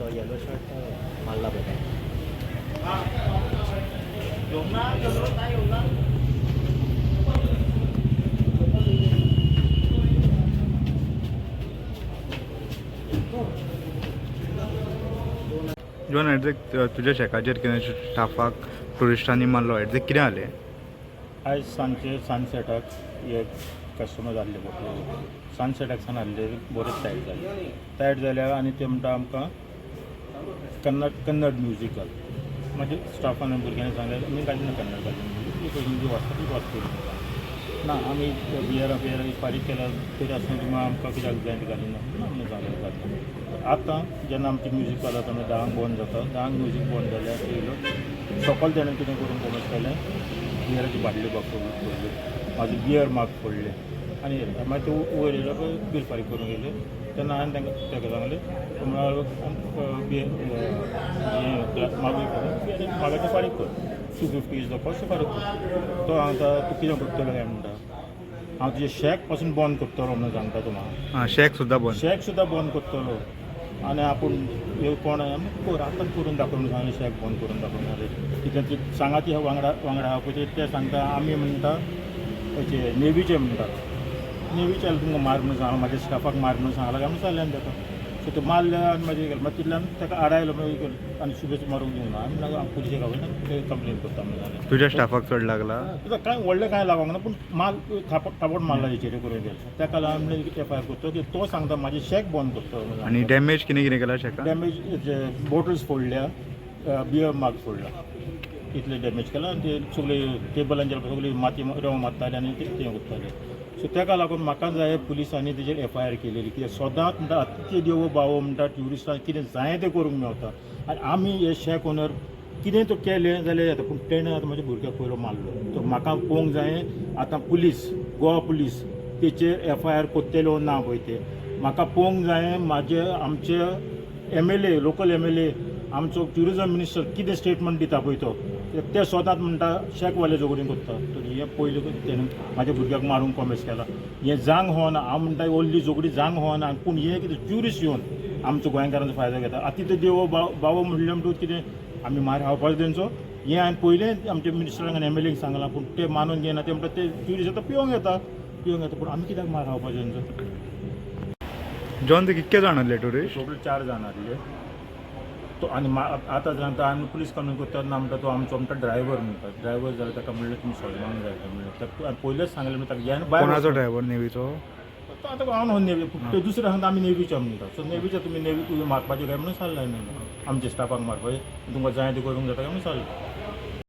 तो येलो शर्ट मारला पळय तेणें. जॉन, एडजेक्ट तुज्या शॅकाचेर कितें स्टाफाक ट्युरिस्टांनी मारलो, एडजेक्ट कितें जालें? आयज सांजचे सनसेटाक एक कस्टमर आहले बोटले सनसेटाक सान आहले, बरेच टायट जाले. टायट जाल्या आनी ते म्हणटा आमकां कन्नड कन्नड म्युजीक घाल. मागीर स्टाफान भुरग्यांनी सांगलें, आमी घालिना कन्नड घालिना, एक हिंदी वाजता ती वाजतली ना. आमी बियरां बियरां फारीक केल्या तरी आसतना तुमी आमकां कित्याक जाय ते घालिना म्हणून आमी सांगलें घालना. आतां जेन्ना आमचें म्युजीक चालू आसा, 10क बंद जाता. 10क म्युजीक बंद जाल्यार येयलो सकल, तेणें कितें करून कोमेस केलें, बियराची बाटल्यो बाक फोडल्यो, म्हाजे बियर माग फोडले आनी येयले. मागीर ते वयर येयलो पळय, बील फारीक करूंक येयले तेन्ना हांवें तांकां ताका सांगलें, तो म्हणल्यार बियर हें ग्लास मागूय करून मागाचें फारीक कर, 250 is the cost, फारीक कर. तो सांगता, तूं कितें करतलो काय म्हणटा, हांव तुजें शॅक पासून बंद करतलो म्हणून सांगता तो म्हाका. आं, शॅक सुद्दां बंद? शॅक सुद्दां बंद करतलो आनी आपूण हे कोण आमी कर आतां करून दाखय म्हणून सांगलें. शॅक बंद करून दाखय म्हणलें. कितें ती सांगा, ती वांगडा वांगडा आहा पळय ते सांगता, आमी म्हणटा हेचे नेवीचे म्हणटा, नेवीचे जाल्यार तुमकां मार म्हणून सांगलां, म्हाज्या स्टाफाक मार म्हणून सांगलां काय म्हणून सांगलें आमी ताका. सो तो मारले आनी मागीर गेले. मागीर तितल्यान ताका आडायलो, मागीर गेलो आनी शुभेच्छा मारूंक दिवंक ना. आमी मागीर पुलिशेक आपयता, ते कंप्लेन करता म्हणून सांगलें. तुज्या स्टाफाक चड लागला? तुका कांय व्हडलें कांय लागोंक ना, पूण माल थापट थापट मारला हेचेर करून गेलो. ताका लागून आमी एफ I R करतो की तो सांगता म्हाजें शॅक बंद करतो. आनी डॅमेज कितें कितें केला शॅकान? डॅमेज बॉटल्स फोडल्या, बियर माग फोडला, इतले डॅमेज केला. आनी ते सगळे टेबलांचेर सगळी माती रेंव मारताले आनी ते तें करताले. सो ताका लागून म्हाका जाय पुलिसांनी तेजेर एफ I R केलेली, कित्याक सदांच म्हणटा अतिथी देवो भावो म्हणटा, ट्युरिस्टांक कितें जाय तें करूंक मेवता आनी आमी हे शॅक ओनर कितें तो केलें जाल्यार जाता, पूण तेणें आतां म्हज्या भुरग्याक पयलो मारलो. तो म्हाका पळोवंक जाय आतां पुलीस, गोवा पुलीस तेचेर एफ I R करतले ना पळय ते म्हाका पळोवंक जाय. म्हाजे आमचे MLA, local MLA, आमचो ट्युरिजम मिनिस्टर कितें स्टेटमेंट दिता पळय तो. ते स्वताच म्हणटा शॅकवाले झगडीं करता. तर हें पयलें तेणें म्हाज्या भुरग्याक मारूंक कोमेस केला, हें जावंक होना. हांव म्हणटा ओल्ली झगडीं जावंक होना, पूण हें कितें ट्युरिस्ट येवन आमचो गोंयकारांचो फायदो घेता. आतां ते देवो बावो म्हणलें म्हणटकूच कितें आमी मार खावपाचो तेंचो? हें हांवें पयलें आमच्या मिनिस्टरांक आनी एमएलएक सांगलां, पूण ते मानून घेयना. ते म्हणटा ते ट्युरिस्ट आतां पिवंक येता, पिवंक येता, पूण आमी कित्याक मार खावपाचो तेंचो? जॉन, ते कितके जाण आहले ट्युरिस्ट? टोटल 4 जाण आहले तो. आनी आतां सांगता आमी पुलीस कंप्लेन करता ना म्हणटा तो आमचो म्हणटा ड्रायव्हर म्हणटा. ड्रायव्हर जाल्यार ताका म्हणलें तुमी सोडपाक जाय काय म्हणलें. ताका हांवें पयलेंच सांगलें म्हणटा ताका घेवन भायर कोणाचो वचून. ड्रायव्हर, नेवीचो? तो आतां हांव न्हू नेवी, पूण ते दुसरे सांगता आमी नेवीचे म्हणटा. सो नेवीचे तुमी नेवी तुमी मारपाचे काय म्हणून सांगलें हांवें, आमच्या स्टाफाक मारपाचे तुमकां जाय तें करूंक जाता काय म्हणून सांगलें.